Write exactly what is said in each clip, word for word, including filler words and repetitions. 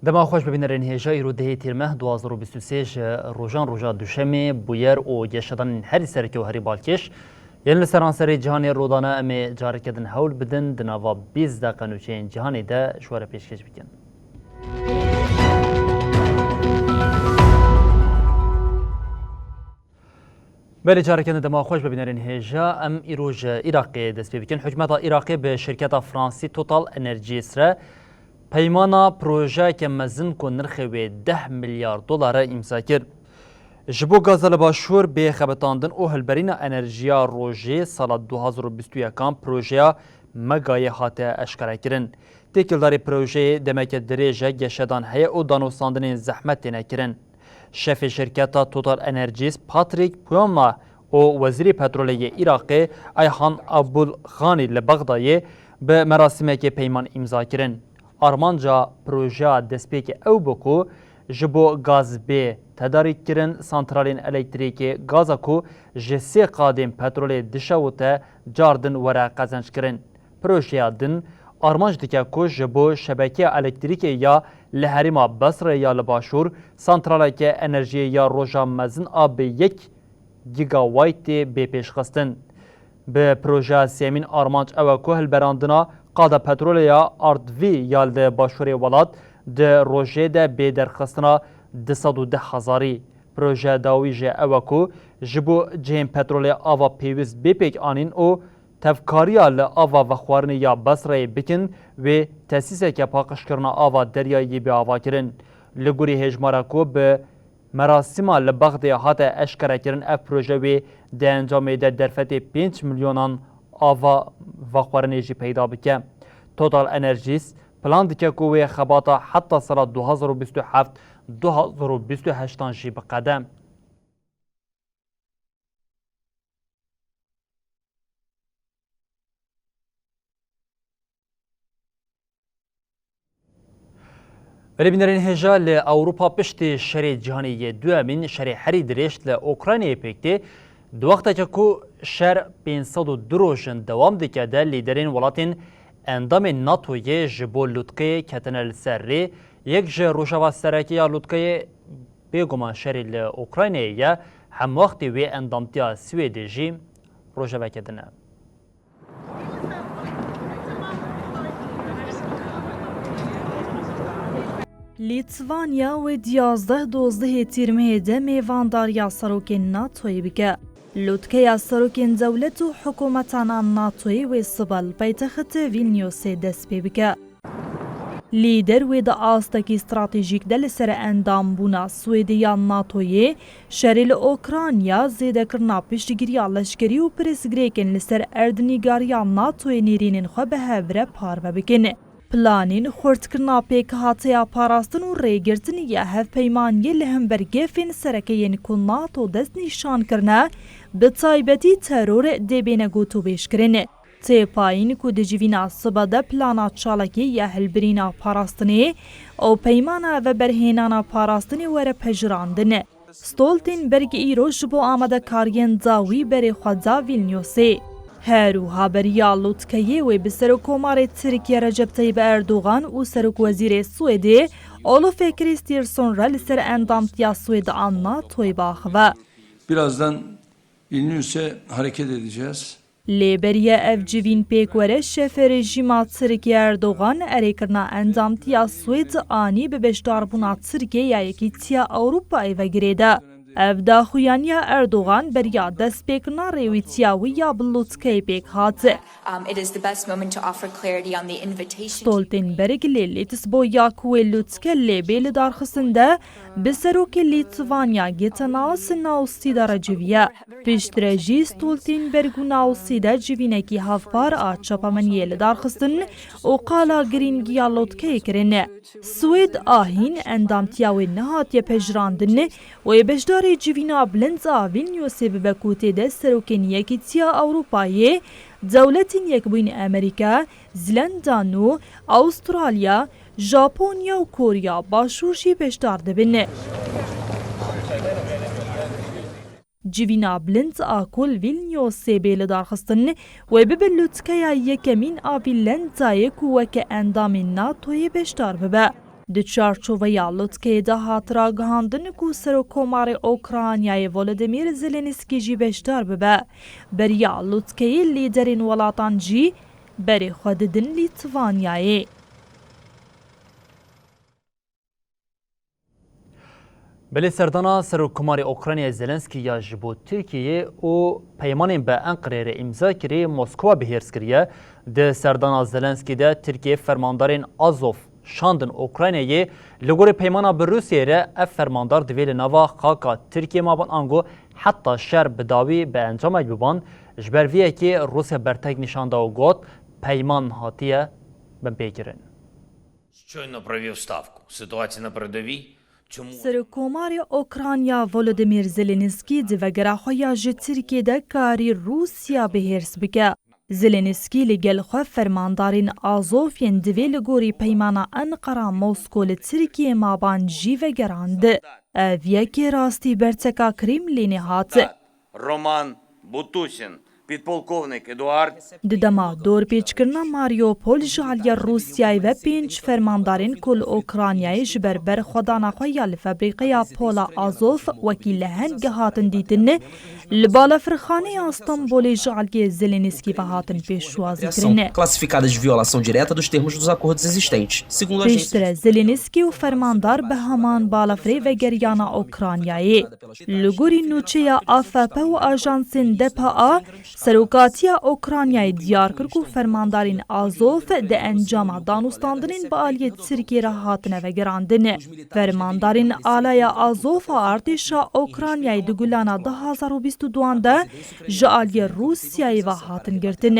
Dema xweş bibînerên hêja, îro dehê Tîrmeh du hazar û bîst û sê ji rojan roja Duşemê, bûyer û geşedanên herî sereke û herî balkêş yên li seranserê cîhanê rûdane, em ê careke din hewl bidin di nava bîst deqe nûçeyên cîhanê de ji we re pêşkêş bikin. Belê, careke din dema xweş be bînerên hêja. Em îro ji Iraqê dest pê bikin. Hikûmeta Iraqê bi şirketa Fransî Total Energies re peymana projeyeke mezin ku nirxê wê deh milyar dolar e îmza kir. Ji bo gaza li başûr bê xebitandin û hilberîna enerjiya rojê sala du hazar û bîst û yekan projeya Megayê hate eşkerekirin. Têkildarî projeyê demeke dirêj e, geşedan heye û danûstandinên zehmet têne kirin. Şefê şirketa Total Energies Patrick Pouyanné û Wezîrê Petrolê yê Iraqê Ayhan Abul Ghanî li Bexdayê bi merasîmekê peyman îmza kirin. Armanca projeya destpêkê ew bû ku ji bo gaz bê tedarîkkirin santralên elektrîkê gaza ku ji sê qadên petrolê dişewite cardin were qezenckirin. Projeya din armanc dike ku ji bo şebekeya elektrîkê ya li herêma Besrê ya li başûr santraleke enerjiyê ya roja mezin a bi yek gîgawaytê bê pêşxistin. Bi projeya sêyemîn armanc ew e ku hilberandina qada petrolê ya ardvî ya li başûrê welat di rojê de bê derxistina du sed û deh hezarî. Projeya dawî jî ew e ku ji bo cihên petrolê ava pêwîst bê pêk anîn û tevkariya li ava vexwarinê ya Besreyê bikin, wê tesîseke paqijkirina ava deryayî bê avakirin. Li gorî hêjmara ku bi merasîma li Bexdê hate eşkerekirin, ev proje wê di encamê de derfetê pênc milyonan ava vexwarinê jî peyda bike. Total Energies plan dike ku wê xebata heta sala du hazar û bîst û heft, du hazar û bîst û heştan jî biqede. Belê bînerên hêja, li Ewropa piştî şerê cîhanê yê duyemîn, şerê herî dirêj li Ukraynayê pêk tê. Di wexteke ku şer pênc sed û du rojin dewam dike de, lîderên welatên endamên NATOyê ji bo lûtkeyê ketine li ser rê. Yek ji rojeva sereke ya lûtkeyê bêguman şerê li Ukraynayê ye. Hemwextî wê endamtiya Swêdê jî rojeveke din e. Lîtvanya wê di yazdeh dozdehê Tîrmehê de mêvandariya serokên NATOyê bike. Lûtkeya serokên dewlet û hikûmetan a NATOyê wê sibe li paytextê Vîlniyosê dest pê bike. Lîder wê di astekî stratejîk de li ser endambûna Swêdê ya NATOyê, şerê li Ukrayna, zêdekirina piştgiriya leşkerî û pirsgirêkên li ser erdnîgariya NATOyê nêrînên xwe bi hev re parve bikin. Planên xurtkirina pêkhateya parastin û rêgirtinê ya hevpeymaniyê li hember gefên sereke yên ku NATO dest nîşan kirine, bi taybetî teror dê bêne gotûbêjkirin. Tê payîn ku di civîna sibe de plana çalakî ya hilbirîna parastinê û peymana veberhênana parastinê were pejirandin. Stoltenberg îro ji bo amadekariyên dawî berê xwe da Vîlniyosê. Her wiha beriya lûtkeyê wê bi Serokkomarê Tirkiye Recep Tayyip Erdogan û Serokwezîrê Swêdê Olof Kristersson re li ser endamtiya Swêd a NATOyê biaxive. Birazdan Vilnius'e hareket edeceğiz. Lê beriya ev civîn pêk were, şefê rejîma Tirkiye Erdogan erêkirina endamtiya Swêd anî bi beşdarbûna Tirkiye ya Yekîtiya Ewropayê ve girêde. Ev daxuyaniya Erdogan beriya destpêkirina rêwîtiya wî ya bi lûtkeyê pêk hat. Um, it is the best moment to offer clarity on the invitation. Stoltenberg lê Lîtz bo ya ku wê lûtke lê bê li darxistin de bi serokê Lîtvanya Gitanas Nausîda re civiye. Piştre jî Stoltenberg û Nausîda civînekî hevpar a çapemeniyê li darxistin û qala girîngiya lûtkeyê kirin. Swêd a hîn endamtiya wê nehatiye pejirandin û ê beşdarê civîna bilind a Vilniusê bibe ku tê de serokên Yekîtiya Ewropayê, Dewletên Yekbûyîn Amerîka, Zîlenda Nû, Awistralya, Japonya û Korya Başûr jî beşdar dibin. Civîna bilind a ku li Vilniusê bê lidarxistin, wê bibe lûtkeya yekemîn a vî lendayê ku weke endamên NATOyê beşdar bibe. Di çarçoveya lûtkeyê de hat ragihandin ku Serokkomarê Ukraynayê Volodymyr Zelensky jî beşdar bibe. Beriya lûtkeyê lîderên welatan jî berê xwe didin Lîtvanyayê. Belê serdana Serokkomarê Ukraynayê Zelensky ya ji bo Tirkiyeyê û peymanên bi Enqereyê re îmza kirî Moskwa bi hêrs kiriye. Di serdana Zelensky de Tirkiye fermandarên Azov şandin Ukraynayê. Li gorî peymana bi Rûsyayê re ev fermandar divê li nava xaka Tirkiye maban ango heta şer bi dawî bi encamek biban. Ji ber vê yekê Rûsya bertek nîşan da û got, peyman hatiye binpêkirin. Щойно провів ставку. Ситуація на передовій. Чому? Serokkomarê Ukrayna Volodymyr Zelensky di vegera xwe ya ji Tirkiyê de karî Rûsya bi hêrs bike. Zelensky li gel xwe fermandarên Azov yên divê li gorî peymana Enqera Mosko li Tirkiyê maban jî vegerand. Ev yekê rastî berteka Kremlînê hat. Роман Бутусін, підполковник Едуард. Di dema dorpêçkirina Mariupol ji aliyê Rûsyayê ve pênc fermandarên ku li Ukraynayê ji ber berxwedana xwe ya li febrîqeya pola Azov wekî leheng hatin dîtin, li balafirxaneya Stenbolê ji aliyê Zelensky ve hatin pêşwazî kirin. Classificadas de violação direta dos termos dos acordos existentes. Segundo a agência. Pêştre Zelensky û fermandar bi heman balafirê vegeriyana Ukraynayê. Li gorî nûçeya A F P û ajansên D P A, serokatiya Ukraynayê diyar kir ku fermandarên Azov di encama danûstandinên bi aliyê Tirkiyê re hatine vegerandin. Fermandarên alaya Azov a artêşa Ukraynayê di gulana du hazar û bîst û duan de ji aliyê Rûsyayê ve hatin girtin.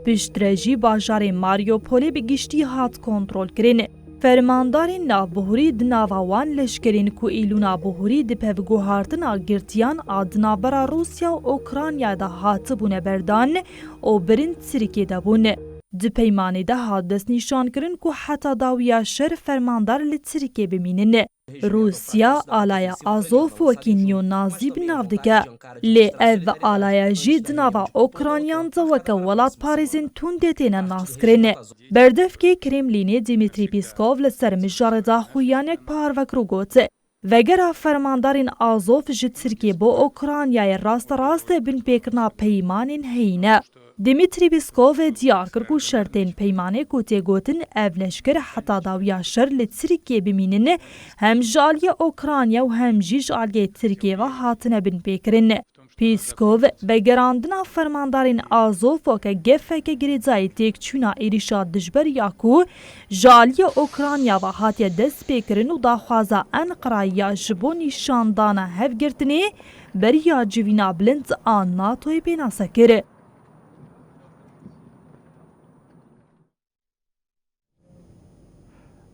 Piştre jî bajarê Mariupolê bi giştî hat kontrolkirin. Fermandarên navbihurî di nava wan leşkerên ku îlûna bihurî di pevguhartina girtiyan a di navbera Rûsya û Ukrayna de hatibûne berdan û birin Tirkiyê de bûn. Di peymanê de hat destnîşankirin ku heta dawiya şer fermandar li Tirkiyê bimînin. Rûsya alaya Azov wekî neo-nazî bi nav dike. Lê ev alaya jî di nava Ukraynan de weke welatparêzên tundê têne naskirin. Berdevkê Kremlînê Dmitry Peskov li ser mijarê daxuyanek parve kir û got, vegera fermandarên Azov ji Tirkiyê bo Ukraynayê rasterast binpêkirina peymanên heyî ne. Dmitry Peskov diyar kir ku şertên peymanê ku tê gotin ev leşker heta dawiya şer li Tirkiyê bimînin, hem ji aliyê Ukrayna û hem jî ji aliyê Tirkiyê ve hatine binpêkirin. Peskov, vegerandina fermandarên Azov weke gefeke girêdayî têkçûna êrîşa dijber ya ku ji aliyê Ukrayna ve hatiye destpêkirin û daxwaza Enqera ya ji bo nîşandana hevgirtinê beriya civîna bilind a NATOyê pênase kir.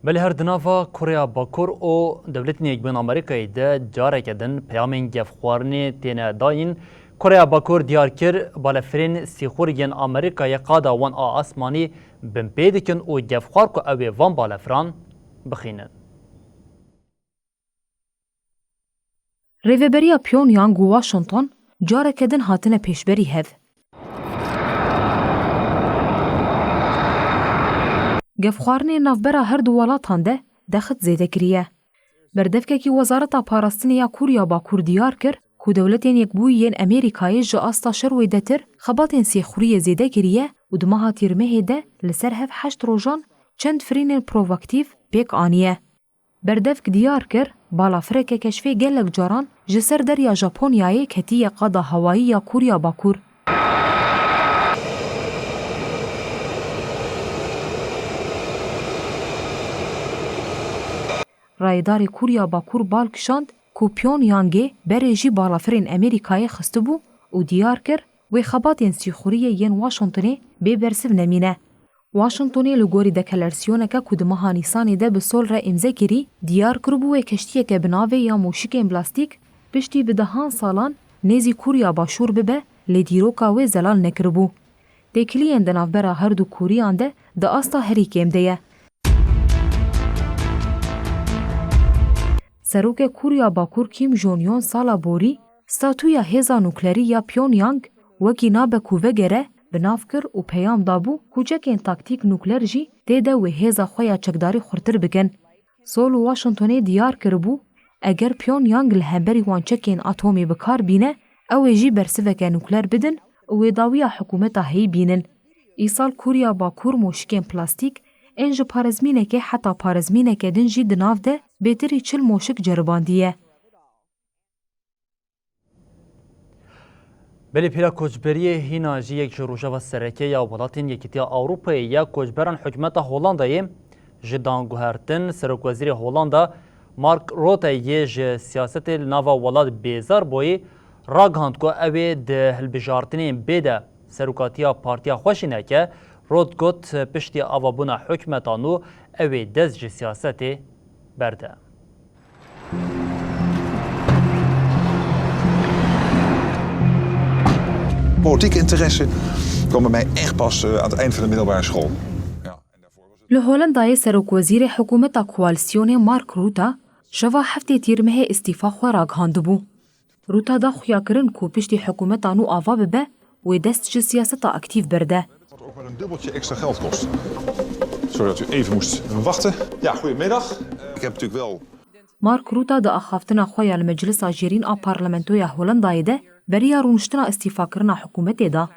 Belê her di nava Koreya Bakur û Dewletên Yekbûyî yên Amerîkayê de careke din peyamên gefxwarinê têne dayîn. Koreya Bakur diyar kir, balefirên sîxur yên Amerîkayê qada wan a asmanî binpê dikin û gefxwar ku ew ê van balefiran bixînin. Rêveberiya Pyongyang û Washington careke din hatine pêşberî hev. Gefxwarinê navbera her du welatan de dexit zêde kiriye. Berdevkekî Wezareta Parastinê ya Kûriya Bakur diyar kir ku Dewletên Yekbûyî yên Amerîkayê ji asta şer wêdetir xebatên sîxuriyê zêde kiriye û di meha Tîrmehê de li ser hev heşt rojan çend firînên provokatif pêk aniye. Berdevk diyar kir, Balafireke keşfê gelek caran ji ser derya Japonyayê ketiye qada hewayî ya Kûriya Bakur. Rayedarê Kûriya Bakur bal kişand ku Pyongyangê berê jî balafirên Amerîkayê xistibû û diyar kir, wê xebatên sîxuriyê yên Washingtonê bê bersiv nemîne. Washingtonê li gorî deklarasyoneke ku di meha Nîsanê de bi Seoul re îmze kirî, diyar kiribû wê keştiyeke bi navê ya mûşikên plastîk piştî bi dehan salan nêzî Kûriya Başûr bibe, lê dîroka wê zelal nekiribû. Têkiliyên di navbera her du Kûriyan de di asta herî kêm de ye. Serokê Kûriya Bakur Kim Jong-un sala borî statûya hêza nuklerî ya Pyongyang wekî nabe ku vegere bi nav kir û peyam dabû ku çekên taktîk nukler jî tê de wê hêza xwe ya çekdarî xurtir bikin. Seoul û Washingtonê diyar kiribû, eger Pyongyang li hemberî wan çekên atomî bi kar bîne, ew ê jî bersiveke nukler bidin û wê dawiya hikûmeta heyî bînin. Îsal Kûriya Bakur moşikên plastîk ên ji parêzmînekê heta parêzmîneke din jî di nav de bêtirî çil moşik ceribandiye. Belê pîra koçberiyê hîna jî yek ji rojeva sereke ya welatên Yekîtiya Ewropayê ya koçberan hikûmeta Holandayê ji danguhertin Serokwezîrê Holanda Mark Rutte yê ji siyasetê li nava welat bêzar bûyî ragihand ku ew ê di hilbijartinên bê de serokatiya partiya xwe jî neke. Rutte got, piştî avabûna hikûmeta nû ew ê dest ji siyasetê berde. Politieke interesse kwam bij mij echt pas, eh, aan het eind van de middelbare school. Ja, en daarvoor was het Li Holendayê serokwezîrê hikûmeta koalîsyonê Mark Rutte şeva heftê Tîrmehê îstîfa xwe ragihandibû. Rutte da xuyakirin ku piştî hikûmeta nû ava bibe, wê dest ji siyaseta aktîf berde. Wat ook maar een dubbeltje extra geld kost. Sorry dat u even moest wachten. Ja, goedemiddag. Ik heb natuurlijk wel Mark Rutte di axaftina xwe ya li Meclisa Jêrîn a Parlamentoya Holendayê de beriya rûniştina îstîfakirina hikûmetê da.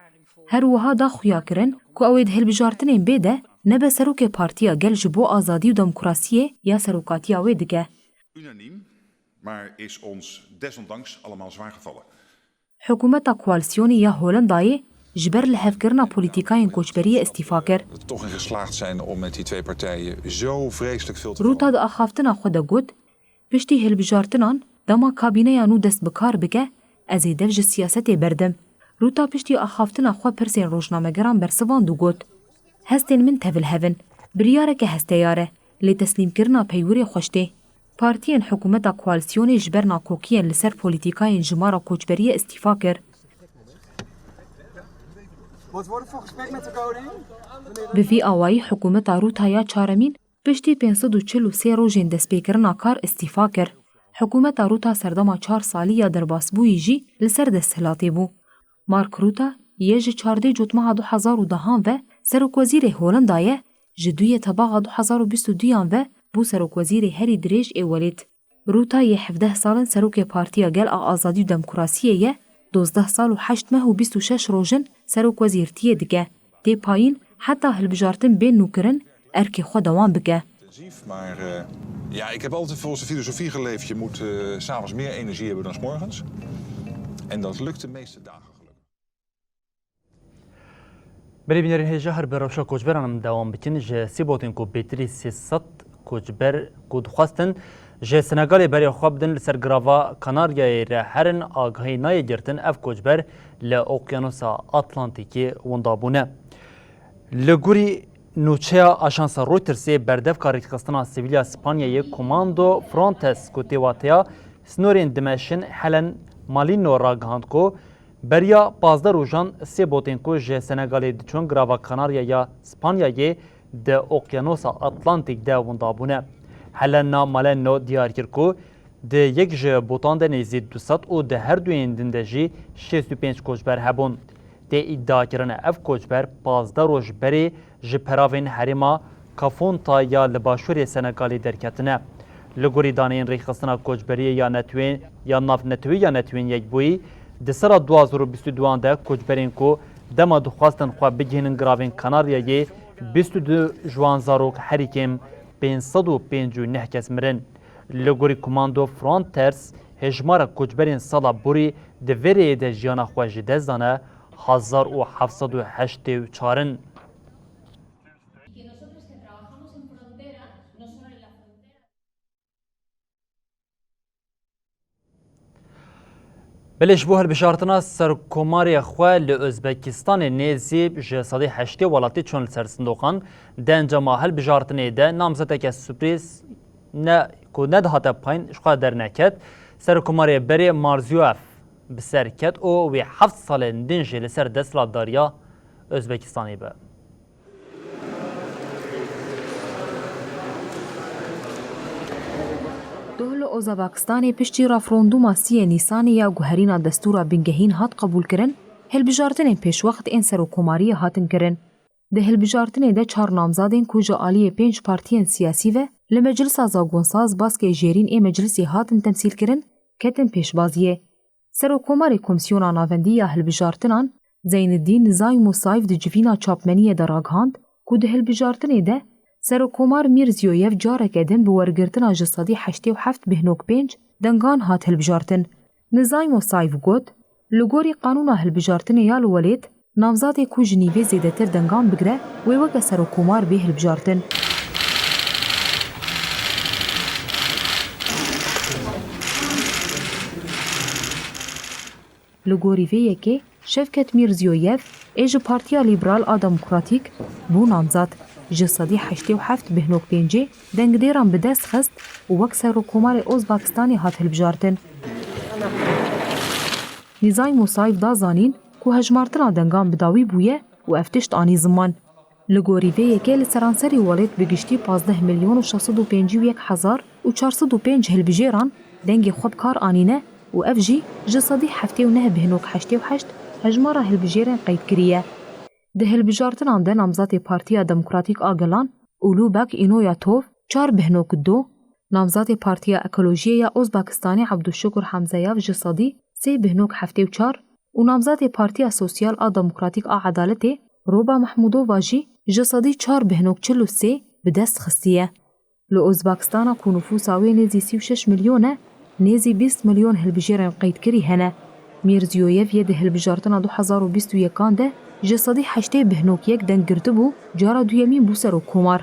Her wiha da xuyakirin ku ew ê di hilbijartinên bê de nebe serokê Partiya Gel ji bo Azadî û Demokrasiyê ya serokatiya wê dike. Unaniem, maar is ons desondanks allemaal zwaar gevallen. Hikûmeta koalîsyonê ya Holendayê ji ber lihevkirina polîtîkayên koçberiyê îstîfa kir. We er toch in geslaagd zijn om met die twee partijen zo vreselijk veel te Rutte di axaftina xwe de got, piştî hilbijartinan dema kabîneya nû dest bi kar bike, ez ê dev ji siyasetê berdim. Rutte piştî axaftina xwe pirsên rojnamegeran bersivand û got, hestên min tevil hev in. Biryareke hesteyar e, lê teslîmkirina peywirê xweş tê. Partiyên hikûmeta koalîsyonê ji ber nakokiyên li ser polîtîkayên jimara koçberiyê îstîfa kir. Bi vî awayî hikûmeta Rutte ya çaremîn piştî pênc sed û çil û sê rojên destpêkirina kar îstîfa kir. Hikûmeta Rutte serdema çar salî ya derbasbûyî jî li ser desthilatê bû. Mark Rutte yê ji çardeh Cotmeha du hezar û dehan ve serokwezîrê Holenda ye, ji duyê Tebaxa du hezar û bîst û duyan ve bû serokwezîrê herî dirêj ê welêt. Rutte yê hevdeh sal in serokê Partiya Gel a Azadî û Demokrasiyê ye, dozdeh sal û heşt meh û bîst û şeş roj in serokwezîrtiyê dike. Tê payîn heta hilbijartin bên nûkirin erkê xwe dewam bike. Intensief, maar, eh, ja, ik heb altijd volgens de filosofie geleefd, je moet, eh, 's avonds meer energie hebben dan 's morgens. En dat lukt de meeste dagen gelukkig. Belê bînerên hêja, her bi rewşa koçberan em dewam bikin. Ji Sêbotên ku bêtirî sê sed koçber ku dixwestin ji Senegalê berê xwe bidin li ser girava Kanaryayê re herin, agahî nayê girtin, ev koçber li Oqyanusa Atlantîkê winda bûne. Li gorî nûçeya ajansa Reutersê, berdevka rêxistina sivîl ya Spanyayê Komando Frontex ku tê wateya snorên dimeşin Helen Malino ragihand ku beriya pazdeh rojan sê botên ku ji Senegalê diçûn girava Kanarya ya Spanyayê di Oqyanosa Atlantîk de winda bûne. Helena Maleno diyar kir ku di yek ji botan de nêzî du sed û di her duyên din de jî şêst û pênc koçber hebûn. Tê îdiakirin ev koçber pazdeh roj berê ji peravên herêma Kafonta ya li başûrê Senegalê derketine. Li gorî daneyên Rêxistina Koçberiyê ya Netewên, ya Navnetewî ya Netewên Yekbûyî, di sala du hazar û bîst û duan de koçberên ku dema dixwestin xwe bigihînin giravên Kanaryayê, bîst û du ji wan zarok, herî kêm pênc sed û pêncî û neh kes mirin. Li gorî Komando Frontiers, hêjmara koçberên sala borî di vê rêyê de jiyana xwe ji dest dane hezar û heft sed û heştê û çar in. Belê ji bo hilbijartina serokkomarê xwe li Ozbekistanê nêzî ji sedî heştê welatî çûn li ser sindoqan. Di encama hilbijartinê de namzeteke sürprîz ne, ku nedihate payîn ji xwe derneket. Serokkomarê berê Mirziyoyev bi ser ket û wî heft salên din jî li ser desthilatdariya Ozbekistanê be. Doh li Ozabakistanê piştî referandûma siyê Nîsanê ya guherîna destûra bingehîn hat qebûlkirin, hilbijartinên pêşwext ên serokkomariyê hatin kirin. Di hilbijartinê de çar namzadên ku ji aliyê pênc partiyên siyasî ve li Meclisa Zagonsaz baskê jêrîn ê meclisê hatin temsîlkirin, ketin pêşbaziyê. Serokkomarê Komîsyona Navendî ya Hilbijartinan Zeynedîn Nizay Musayv di civîna çapmeniyê de ragihand ku di hilbijartinê de Serokkomar Mîrziyoyev careke din bi wergirtina ji sedî heştê û heft bêhnok pênc dengan hat hilbijartin. Nizay Musayv got, li gorî qanûna hilbijartinê ya li welêt, namzadê ku ji nîvê zêdetir dengan bigre, wê weke serokkomar bê hilbijartin. Li gorî vê yekê, Şevket Mîrziyoyev ê ji Partiya Lîberal a Demokratîk bû namzad. Ji sedî heştê û heft bêhnok pêncê dengdêran bi dest xist û wek Serokkomarê Ozbakistanê hat hilbijartin. Nizay Musayv da zanîn ku hejmartina dengan bi dawî bûye û ev tişt anî ziman. Li gorî vê yekê li seranserî welêt bi giştî pazdeh milyon û şeş sed û pêncî û yek hezar û çar sed û pênc hilbijêran dengê xwe bi kar anîne û ev jî ji sedî heftê û neh bêhnok heştê û heşt hejmara hilbijêrên qeydkirî ye. Di hilbijartinan de namzatê Partiya Demokratîk a Gelan Ulubek Inoyatov çar bêhnok du, namzatê Partiya Ekolojiyê ya Ozbekistanê Abduşukur Hamzayev ji sedî sê bêhnok heftê û çar û namzatê Partiya Sosyal a Demokratîk a Edaletê Roba Mahmudova jî ji sedî çar bêhnok çil û sê bi dest xistiye. Li Ozbekistana ku nifûsa wê nêzî sî û şeş milyon e, nêzî bîst milyon hilbijêrên qeydkirî hene. Mîrziyoyev yê di hilbijartina du hezar û bîst û yekan de ji sedî heştê bêhnok yek deng girtibû, cara duyemîn bû serokkomar.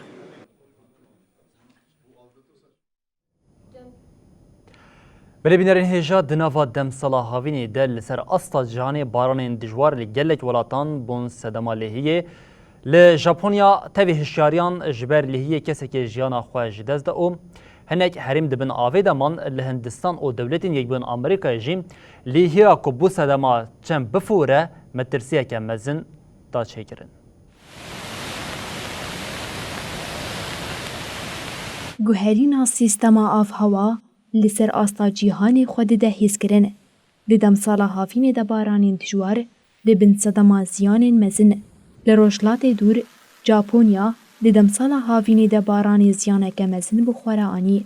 Belê bînerên hêja, di nava demsala havînê de li ser asta cîhanê baranên dijwar li gelek welatan bûn sedema lêhiyê. Li Japonya tevî hişyariyan ji ber lêhiyê kesekê jiyana xwe ji dest da û hinek herêm di bin avê de man. Li Hindistan û Dewletên Yekbûn Amerîkayê jî lêhiya ku bû sedema çem bifûre metirsiyeke mezin da çêkirin. Guherîna sîstema avhewa li ser asta cîhanê xwe dide hîskirin. Di demsala havînê de baranên dijwar dibin sedema ziyanên mezin. Li Rojhilatê Dûr, Japonya, di demsala havînê de baranê ziyaneke mezin bi xwe re anî.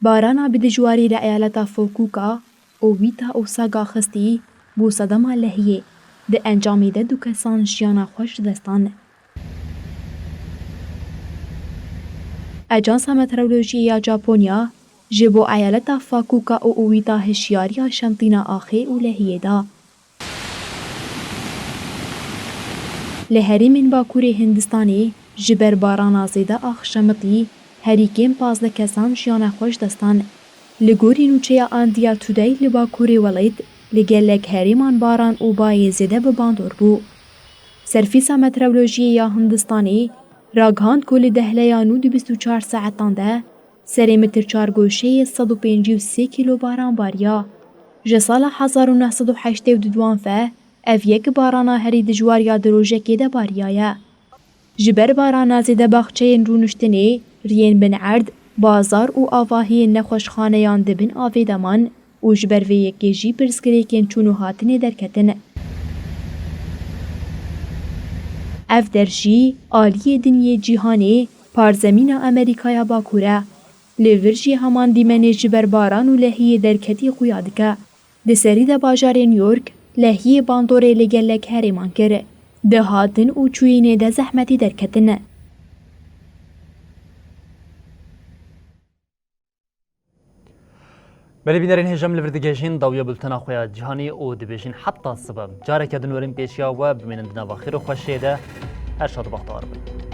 Barana bi dijwarî li eyaleta Fukuoka, Owita û Saga xistî bû sedema lehiyê. Di encamê de du kesan jiyana xwe ji dest dan. Ajansa Meteorolojiyê ya Japonya ji bo eyaleta Fukuoka û Owita hişyariya şemtîna axê û lehiyê da. Li herêmên Bakurê Hindistanê ji ber barana zêde ax şemitî, herî kêm pazdeh kesan jiyana xwe ji dest dan. Li gorî nûçeya India Today, li Bakurê welêt li gelek herêman baran û bayê zêde bi bandor bû. Serfîsa Meteorolojiyê ya Hindistanê ragihand ku li dehleya nû di bîst û çar saetan de serê mitir çargoşeyê sed û pêncî û sê kîlo baran bariya. Ji sala hezar û neh sed û heştê û du wan ve ev yek barana herî dijwar ya di rojekê de bariyaye. Ji ber barana zêde baxçeyên rûniştinê, riyên bin erd, bazar û avahiyên nexweşxaneyan di bin avê de man û ji ber vê yekê jî pirsgirêkên çûn û hatinê derketin. Ev der jî aliyê dinyê cîhanê, parzemîna Amerîkaya Bakur e. Li vir jî heman dîmenê ji ber baran û lehiyê derketî xuya dike. Di serî de bajarê New York lehiyê bandorê li gelek herêman kir. Di hatin û çûyînê de zehmetî derketin. Belê bînerên hêja, em li vir digihêjin dawiya bultena xwe ya cîhanî û dibêjin heta sibe. Careke din werin pêşiya we, bimînin di nava xêr û xweşiyê de. Her şad û bextewar bin.